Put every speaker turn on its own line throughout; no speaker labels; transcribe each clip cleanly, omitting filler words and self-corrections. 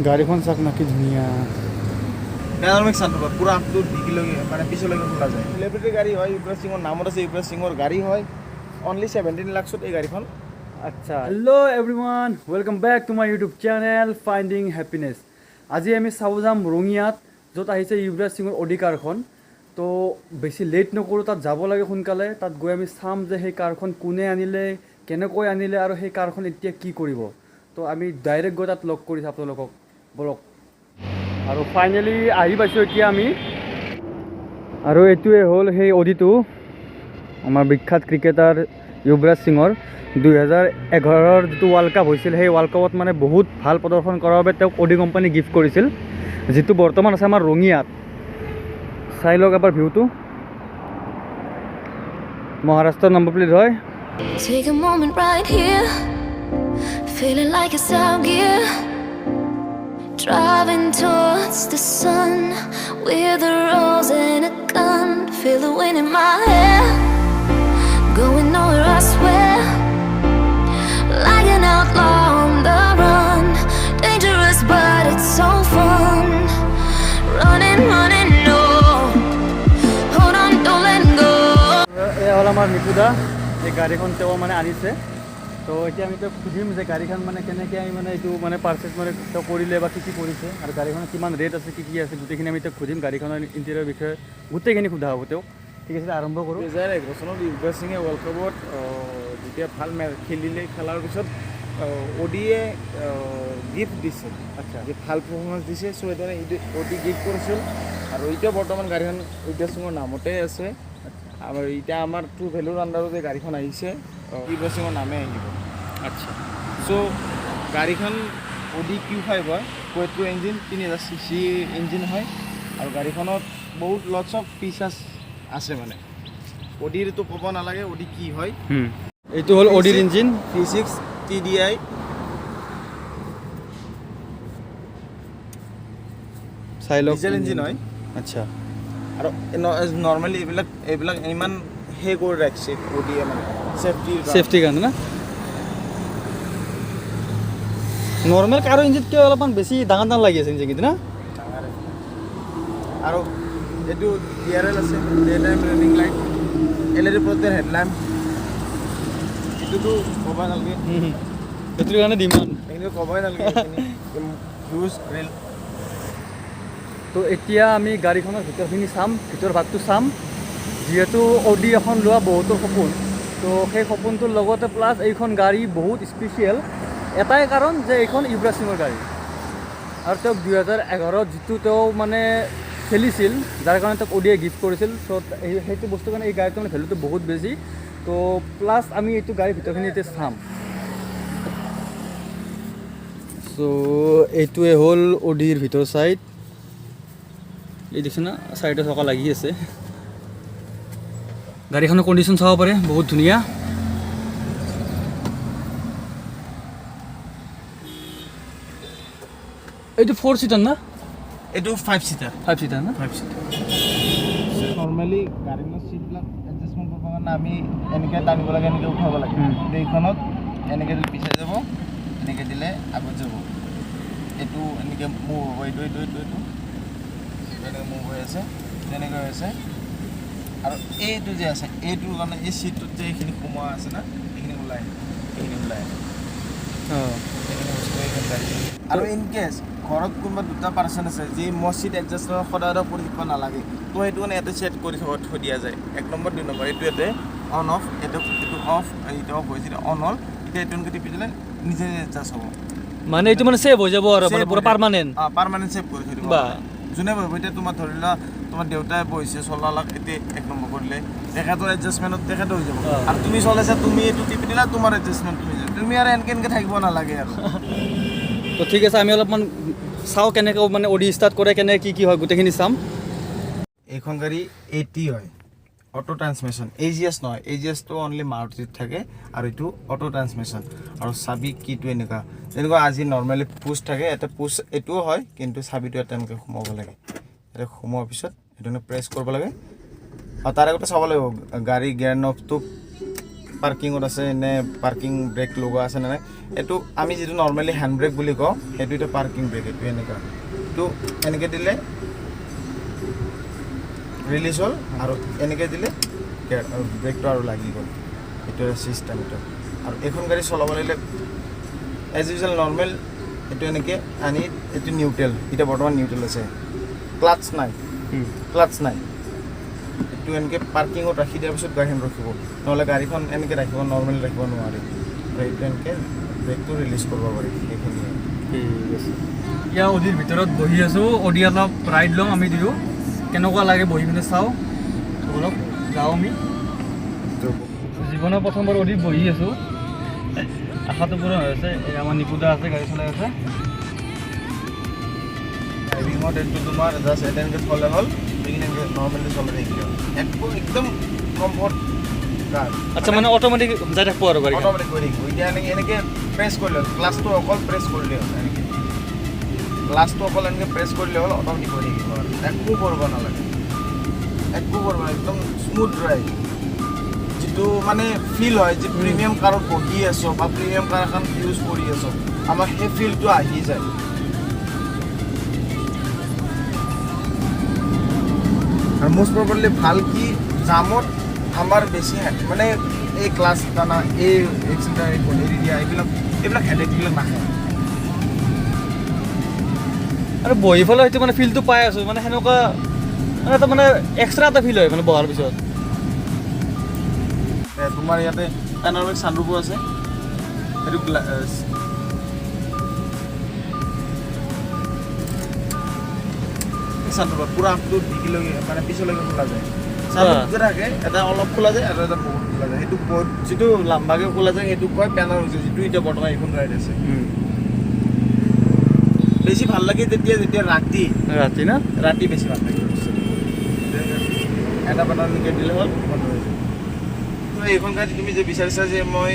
গাড়ীখন চাওক না, কি ধুনীয়া।
পেনাৰমিক চানৰুফ, পুৰা আগটো ডিগিলৈকে মানে পিছলৈকে খোলা যায়। চেলিব্ৰিটি গাড়ী হয়, যুৱৰাজ সিঙৰ নামত আছে, যুৱৰাজ সিঙৰ গাড়ী হয়। অনলি 17 লাখছত এই গাড়ীখন।
আচ্ছা, hello everyone, welcome back to my YouTube channel Finding Happiness। আজি আমি চাব যাম ৰঙিয়াত, য'ত আহিছে যুৱৰাজ সিঙৰ অডি কাৰখন। তো বেছি লেট নকৰোঁ, তাত যাব লাগে সোনকালে। তাত গৈ আমি চাম যে সেই কাৰখন কোনে আনিলে, কেনেকৈ আনিলে আৰু সেই কাৰখন এতিয়া কি কৰিব। তো আমি ডাইৰেক্ট গৈ তাত লগ কৰিছোঁ আপোনালোকক, ব'লক। আৰু ফাইনেলি আহি পাইছোঁ এতিয়া আমি আৰু এইটোৱে হ'ল সেই অডিটো, আমাৰ বিখ্যাত ক্ৰিকেটাৰ যুৱৰাজ সিঙৰ। 2011ৰ যিটো ৱৰ্ল্ড কাপ হৈছিল, সেই ৱৰ্ল্ড কাপত মানে বহুত ভাল প্ৰদৰ্শন কৰাৰ বাবে তেওঁক অডি কোম্পানী গিফ্ট কৰিছিল, যিটো বৰ্তমান আছে আমাৰ ৰঙিয়াত। চাই লওক এবাৰ ভিউটো। মহাৰাষ্ট্ৰৰ নম্বৰ প্লেট হয়।
Take a moment right here, feeling like it's out gear. Driving towards the sun with a rose and a gun. Feel the wind in my hair, going nowhere, I swear. Like an outlaw on the run, dangerous, but it's so fun. Running, running, no. Hold on, don't let go.
এয়া হ'ল আমাৰ নিপুদা। এই গাড়ীখন তেওঁ মানে আনিছে। তো এতিয়া আমি তেওঁক সুধিম যে গাড়ীখন মানে কেনেকৈ আমি মানে এইটো মানে পাৰ্চেছ মানে তেওঁ কৰিলে বা কি কি কৰিছে আৰু গাড়ীখনৰ কিমান ৰেট আছে, কি কি আছে, গোটেইখিনি আমি তেওঁক সুধিম। গাড়ীখনৰ ইণ্টেৰিয়ৰ বিষয়ে গোটেইখিনি সোধা হ'ব তেওঁক। ঠিক আছে, আৰম্ভ কৰোঁ।
2011 চনত যুৱৰাজ সিঙে ৱৰ্ল্ড কাপত যেতিয়া ভাল মেচ খেলিলে, খেলাৰ পিছত অডিয়ে গিফ্ট দিছিল যে ভাল পাৰফৰ্মেঞ্চ দিছে। চ' সেইকাৰণে এইটো অডি গিফ্ট কৰিছিল আৰু এতিয়া বৰ্তমান গাড়ীখন যুৱৰাজ সিঙৰ নামতে আছে। আৰু এতিয়া আমাৰ ট্ৰু ভেলুৰ আণ্ডাৰত এই গাড়ীখন আহিছে, যুৱৰাজ সিঙৰ নামে আহিব। চ' গাড়ীখন অডি কিউ 5 হয়, কুৱেট্ৰ ইঞ্জিন, 3000 চি চি ইঞ্জিন হয় আৰু গাড়ীখনত বহুত লটছ অফ ফিচাৰ্ছ আছে। মানে অডিৰটো ক'ব নালাগে অডি কি হয়।
এইটো হ'ল অডিৰ ইঞ্জিন।
V6 TDI।
চাই লওক।
ডিজেল ইঞ্জিন হয়। আৰু নৰ্মেলি এইবিলাক ইমান সেই কৰি ৰাখিছে অডিয়ে মানে চেফটিৰ।
চেফটিৰ কাৰণে না। নৰ্মেল কাৰৰ ইঞ্জিনতকৈ অলপমান বেছি ডাঙৰ ডাঙৰ লাগি আছে ইঞ্জিন কিন্তু না।
আৰু এইটো ডিআৰএল আছে, day time running light, LED projector headlamp। এইটোতো ক'ব নালাগে।
সেইটোৰ কাৰণে ডিমাণ্ড।
এইখিনি ক'বই নালাগে, হিউজ গ্ৰিল।
তো এতিয়া আমি গাড়ীখনৰ ভিতৰখিনি চাম, ভিতৰ ভাগটো চাম। যিহেতু অডি এখন লোৱা বহুতৰ সপোন, তো সেই সপোনটোৰ লগতে প্লাছ এইখন গাড়ী বহুত স্পেচিয়েল এটাই কাৰণ যে এইখন যুৱৰাজ সিঙৰ গাড়ী আৰু তেওঁক 2011ত যিটো তেওঁ মানে খেলিছিল, যাৰ কাৰণে তেওঁক অডিয়ে গিফ্ট কৰিছিল। চ' সেইটো বস্তুৰ কাৰণে এই গাড়ীটোৰ মানে ভেলুটো বহুত বেছি। তো প্লাছ আমি এইটো গাড়ীৰ ভিতৰখিনি এতিয়া চাম। চ' এইটোৱে হ'ল অডিৰ ভিতৰ চাইড। এই দেখিছে না, চাৰিটা চকা লাগি আছে। গাড়ীখনৰ কণ্ডিশ্যন চাব পাৰে, বহুত ধুনীয়া। এইটো ফ'ৰ চিটাৰ না?
এইটো ফাইভ চিটাৰ।
ফাইভ চিটাৰ না?
Five seater. Normally গাড়ীখনৰ চিটবিলাক এডজাষ্টমেণ্ট কৰিবৰ কাৰণে আমি এনেকৈ টানিব লাগে, এনেকৈ উঠাব লাগে। কিন্তু এইখনত এনেকৈ দিলে পিছাই যাব, এনেকৈ দিলে আগত যাব। এইটো এনেকৈ মুভ হ'ব, এইটো এইটো এইটো এইটো এনেকৈ মুভ হৈ আছে, তেনেকৈ হৈ আছে। আৰু এইটো যে আছে, এইটোৰ কাৰণে এই চিটটোত যে এইখিনি সোমোৱা আছে না, এইখিনি ওলাই আহিব, এইখিনি ওলাই আহিব। এইখিনি বস্তু এইখন গাড়ী। আৰু ইন কেছ ঘৰত কোনোবা দুটা পাৰ্চন আছে যি মই চিট এডজাষ্ট সদায় সদায় কৰি থাকিব নালাগে, তো সেইটো কাৰণে ইয়াতে ছেট কৰি থৈ দিয়া যায়। এক নম্বৰ, দুই নম্বৰ, এইটো ইয়াতে অন অফ, এইটো অফ, এইটো অফ হৈ যেতিয়া অন হ'ল, এতিয়া এইটো এনেকৈ টিপি দিলে নিজে নিজে এডজাষ্ট হ'ব।
মানে এইটো মানে ছেভ হৈ যাব আৰু মানে পুৰা পাৰ্মানেণ্ট।
অঁ, পাৰ্মানেণ্ট ছেভ কৰি থৈ দিব। যোনে বহিব, এতিয়া তোমাৰ ধৰি লোৱা তোমাৰ দেউতাই বহিছে, চলালাক, এতিয়া এক নম্বৰ কৰিলে তেখেতৰ এডজাষ্টমেণ্টত তেখেতৰ হৈ যাব। আৰু তুমি চলাইছা, তুমি এইটো টিপি দিলা, তোমাৰ এডজাষ্টমেণ্ট তুমি যাব, তুমি আৰু এনেকৈ এনেকৈ থাকিব নালাগে আৰু।
তো ঠিক আছে, আমি অলপমান চাওঁ কেনেকৈ মানে অডি ষ্টাৰ্ট কৰে, কেনেকৈ কি কি হয়, গোটেইখিনি চাম।
এইখন গাড়ী এ টি হয়, অটো ট্ৰান্সমিশ্যন, এ জি এছ নহয়। এ জি এছটো অনলি মাৰুতিত থাকে আৰু এইটো অটো ট্ৰান্সমিশ্যন। আৰু চাবি কিটো এনেকুৱা, যেনেকুৱা আজি নৰ্মেলি পুচ থাকে, এটা পুচ এইটোও হয়, কিন্তু চাবিটো এটা এনেকৈ সোমাব লাগে। ইয়াতে সোমোৱাৰ পিছত এইটো প্ৰেছ কৰিব লাগে আৰু তাৰ আগতে চাব লাগিব গাড়ী গিয়াৰ নবটো পাৰ্কিঙত আছে নে পাৰ্কিং ব্ৰেক লগোৱা আছে নে নাই। এইটো আমি যিটো নৰ্মেলি হেণ্ড ব্ৰেক বুলি কওঁ, সেইটো এতিয়া পাৰ্কিং ব্ৰেক। এইটো এনেকুৱা, এইটো এনেকৈ দিলে ৰিলিজ হ'ল আৰু এনেকৈ দিলে ব্ৰেকটো আৰু লাগি গ'ল। এইটো চিষ্টেম এইটো। আৰু এইখন গাড়ী চলাব লাগিলে এজ ইউজুৱেল নৰ্মেল এইটো এনেকৈ আনি এইটো নিউট্ৰেল, এতিয়া বৰ্তমান নিউট্ৰেল আছে, ক্লাচ নাই। ক্লাচ নাই। এইটো এনেকৈ পাৰ্কিঙত ৰাখি দিয়াৰ পিছত গাড়ীখন ৰখিব, নহ'লে গাড়ীখন এনেকৈ ৰাখিব, নৰ্মেল ৰাখিব নোৱাৰি। আৰু এইটো এনেকৈ ব্ৰেকটো ৰিলিজ কৰিব পাৰি, সেইখিনিয়ে।
ঠিক আছে। এতিয়া অডিৰ ভিতৰত বহি আছোঁ। অডি অলপ ৰাইড ল'ম আমি দুয়ো, কেনেকুৱা লাগে বহি পিনে চাওঁ। ব'লক, যাওঁ আমি। জীৱনৰ প্ৰথমবাৰ অডিত বহি আছোঁ, আশাটো পূৰণ হৈ আছে। এই আমাৰ নিপুদা আছে, গাড়ী চলাই আছে।
ড্ৰাইভিঙত এইটো তোমাৰ জাষ্ট এটা এনেকৈ থ'লে হ'ল, সেইখিনি এনেকৈ নৰ্মেলি চলাই থাকিলে হ'ল, একো একদম কমফৰ্ট কাৰ।
আচ্ছা, মানে অট'মেটিক যাই থাকিব আৰু গাড়ী?
অট'মেটিক গৈ থাকিব। এতিয়া এনেকৈ এনেকৈ প্ৰেছ কৰিলে হ'ল, ক্লাচটো অকল প্ৰেছ কৰিলে হ'ল, এনেকৈ ক্লাচটো অকল এনেকৈ প্ৰেছ কৰিলে হ'ল, অট'মেটিক গৈ থাকিব আৰু একো কৰিব নালাগে, একো কৰিব নালাগে, একদম স্মুথ ড্ৰাইভ। যিটো মানে ফিল হয় যে প্ৰিমিয়াম কাৰত বহি আছোঁ বা প্ৰিমিয়াম কাৰ এখন ইউজ কৰি আছোঁ, আমাৰ সেই ফিলটো আহি যায়। আৰু মষ্ট প্ৰবাবলি ভাল কি, জামত আমাৰ বেছি মানে এই ক্লাচ টানা, এই এক্সিলেটাৰ এৰি দিয়া, এইবিলাক হেডেকবিলাক নাহে।
আৰু বহি পেলাই সেইটো মানে ফিলটো পাই আছোঁ, মানে সেনেকুৱা মানে এটা মানে এক্সট্ৰা এটা ফিল হয় মানে বহাৰ পিছত।
তোমাৰ ইয়াতে পেনাৰমিক ছানৰুফো আছে। সেইটো ছানৰুফ পুৰা আপটো ডিকিলৈকে, মানে পিছলৈকে খোলা যায়। ছানৰুফ যে থাকে, এটা অলপ খোলা যায় আৰু এটা বহুত খোলা যায়। সেইটো বহুত যিটো লাম্বাকে খোলা যায়, সেইটো কয় পেনাৰমিক, যিটো এতিয়া বৰ্তমান এইখন গাড়ীত আছে। বেছি ভাল লাগে তেতিয়া, যেতিয়া ৰাতি।
ৰাতি না?
ৰাতি বেছি ভাল লাগে বস্তুটো। এটা বাটন এনেকৈ দিলে হ'ল, বন্ধ হৈ যায়। তো এইখন গাড়ী তুমি যে বিচাৰিছা যে মই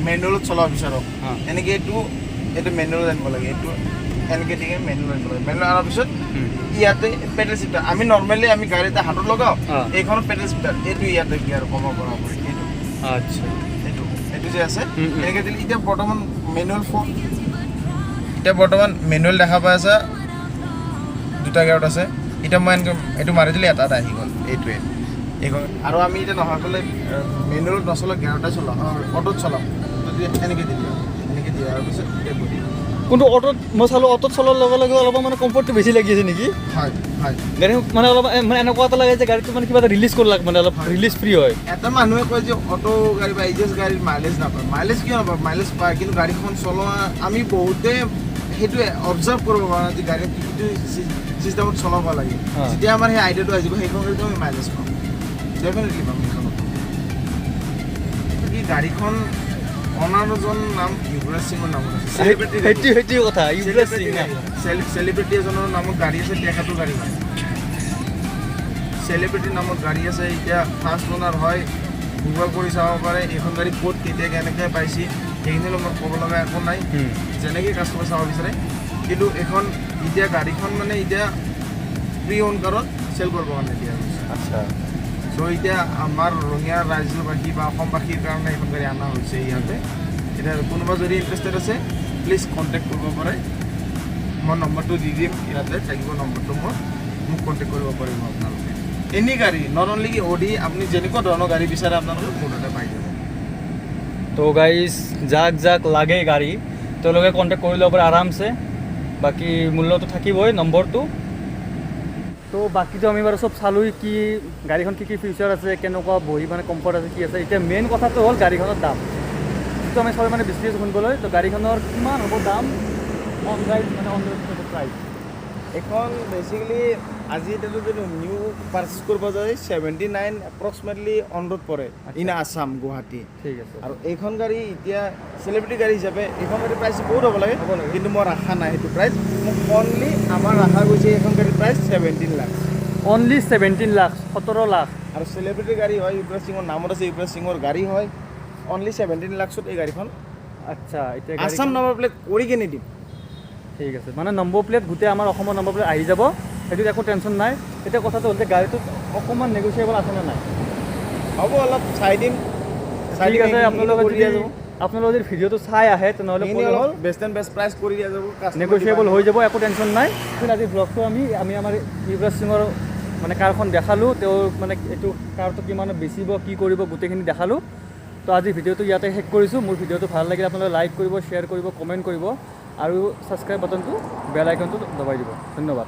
মেনুৱেলত চলাব বিচাৰোঁ, এনেকৈ এইটো মেনুৱেলত আনিব লাগে। এইটো এনেকৈ দি কিনে মেনুৱেল আনিব লাগে। মেনুৱেল অনাৰ পিছত ইয়াতে পেডেল চিফ্টাৰ, আমি নৰ্মেলি আমি গাড়ী এটা হাতত লগাওঁ, এইখনত পেডেল চিফ্টাৰ, এইটো ইয়াতে গিয়াৰ কমাব পৰা এইটো এইটো যে আছে,
উম, উম।
এনেকৈ দিলে এতিয়া বৰ্তমান মেনুৱেল ফোন, এতিয়া বৰ্তমান মেনুৱেল দেখা পাই আছা, দুটা গিয়াৰত আছে। এতিয়া মই এনেকৈ এইটো মাৰি দিলে এটা এটা আহি গ'ল। এইটোৱে এইখন। আৰু আমি এতিয়া নহয় পেলাই মেনুৱেলত নচলাওঁ, গিয়াৰতে চলাওঁ, অ'টোত চলাওঁ। যদি এনেকৈ দিলোঁ, এনেকৈ দিয়াৰ পিছত এতিয়া বহি
কোনটো অ'টোত মই চালোঁ, অ'টোত চলোৱাৰ লগে লগে অলপ মানে কমফৰ্টটো বেছি লাগি আছে নেকি?
হয়।
গাড়ী মানে অলপ মানে এনেকুৱা এটা লাগে যে গাড়ীটো মানে কিবা এটা ৰিলিজ কৰিলাক, মানে অলপ ৰিলিজ ফ্ৰী হয়।
এটা মানুহে কয় যে অ'টো গাড়ী বা এইজেছ গাড়ীৰ মাইলেজ নাপায়। মাইলেজ কিয় নাপায়? মাইলেজ পায়, কিন্তু গাড়ীখন চলোৱা আমি বহুতে সেইটোৱে অবজাৰ্ভ কৰিব পৰা নাই যে গাড়ী কিটো চিষ্টেমত চলাব লাগে। যেতিয়া আমাৰ সেই আইডিয়াটো আহিব, সেইখন গাড়ীতো আমি মাইলেজ পাম, ডেফিনেটলি পাম সেইখনত। কি গাড়ীখন অনাৰজন নাম যুৱৰাজ সিঙৰ নামত আছে। চেলিব্ৰিটি।
সেইটোৱে কথা, ইউভৰাজ সিং না?
চেলিব্ৰিটি এজনৰ নামত গাড়ী আছে, তেখেতৰ গাড়ী হয়। চেলিব্ৰিটিৰ নামত গাড়ী আছে। এতিয়া ফাৰ্ষ্ট অনাৰ হয়, গুগল কৰি চাব পাৰে এইখন গাড়ী ক'ত কেতিয়া কেনেকৈ পাইছে। সেইখিনি মই ক'ব লগা একো নাই। যেনেকৈ কাষ্টমাৰ চাব বিচাৰে। কিন্তু এইখন এতিয়া গাড়ীখন মানে এতিয়া প্ৰি অ'ন কাৰত চেল কৰিব কাৰণে দিয়া হৈছে। চ' এতিয়া আমাৰ ৰঙিয়া ৰাজ্যবাসী বা অসমবাসীৰ কাৰণে এইখন গাড়ী অনা হৈছে ইয়াতে। এতিয়া কোনোবা যদি ইণ্টাৰেষ্টেড আছে, প্লিজ কণ্টেক্ট কৰিব পাৰে। মই নম্বৰটো দি দিম, ইয়াতে থাকিব নম্বৰটো মোৰ। মোক কণ্টেক্ট কৰিব পাৰিব আপোনালোকে। এনি গাড়ী, not only কি অডি, আপুনি যেনেকুৱা ধৰণৰ গাড়ী বিচাৰে আপোনালোকে মোৰ তাতে পাই যাব।
তো গাইজ, যাক যাক লাগে গাড়ী, তেওঁলোকে কণ্টেক্ট কৰি ল'ব পাৰে আৰামছে। বাকী মূল্যটো থাকিবই নম্বৰটো। তো বাকীটো আমি বাৰু চব চালোঁ, কি গাড়ীখন কি কি ফিচাৰ আছে, কেনেকুৱা বহি মানে কমফৰ্ট আছে, কি আছে। এতিয়া মেইন কথাটো হ'ল গাড়ীখনৰ দাম, যিটো আমি চবে মানে বিচাৰি আছোঁ শুনিবলৈ। তো গাড়ীখনৰ কিমান হ'ব দাম অন ৰাইড, মানে অন ৰোড প্ৰাইচ?
এইখন বেচিকেলি আজি এতিয়াতো যদি নিউ পাৰ্চেছ কৰিব যায়, 79 এপ্ৰক্সিমেটলি অন ৰোড পৰে ইন আছাম, গুৱাহাটী।
ঠিক আছে।
আৰু এইখন গাড়ী এতিয়া চেলিব্ৰিটি গাড়ী হিচাপে এইখন গাড়ীৰ প্ৰাইচ বহুত হ'ব লাগে।
হ'ব লাগে।
কিন্তু মই ৰখা নাই সেইটো প্ৰাইচ। মোক অনলি আমাৰ ৰখা গৈছে এইখন গাড়ীৰ প্ৰাইচ 17 লাখ।
অনলি 17 লাখ, 17 লাখ।
আৰু চেলিব্ৰিটি গাড়ী হয়, যুৱৰাজ সিঙৰ নামত আছে, যুৱৰাজ সিঙৰ গাড়ী হয়, অনলি 17 লাখছত এই গাড়ীখন।
আচ্ছা, এতিয়া
আছাম
গাড়ীখন
নম্বৰ প্লেট কৰি কিনে দিম।
ঠিক আছে, মানে নম্বৰ প্লেট গোটেই আমাৰ অসমৰ নম্বৰ প্লেট আহি যাব, সেইটোত একো টেনশ্যন নাই। এতিয়া কথাটো হ'ল যে গাড়ীটোত অকণমান নেগচিয়েবল আছেনে নাই?
হ'ব, অলপ চাই দিম।
ঠিক আছে, আপোনালোকে
কৰি
যদি
দিয়া যাব।
আপোনালোকে যদি ভিডিঅ'টো চাই আহে, তেনেহ'লে
সেইখিনি
ক'লে
অলপ
হ'ল
বেষ্ট এণ্ড বেষ্ট প্ৰাইচ কৰি দিয়া যাব। Customer
negotiable
demand।
হৈ যাব, একো টেনশ্যন নাই। কিন্তু আজি ব্লগটো আমি আমাৰ যুৱৰাজ সিঙৰ মানে কাৰখন দেখালোঁ, তেওঁৰ মানে এইটো কাৰটো কিমানত বেচিব, কি কৰিব, গোটেইখিনি দেখালোঁ। তো আজি ভিডিঅ'টো ইয়াতে শেষ কৰিছোঁ। মোৰ ভিডিঅ'টো ভাল লাগিলে আপোনালোকে লাইক কৰিব, শ্বেয়াৰ কৰিব, কমেণ্ট কৰিব আৰু ছাবস্ক্ৰাইব বাটনটো, বেল আইকনটো দবাই দিব। ধন্যবাদ।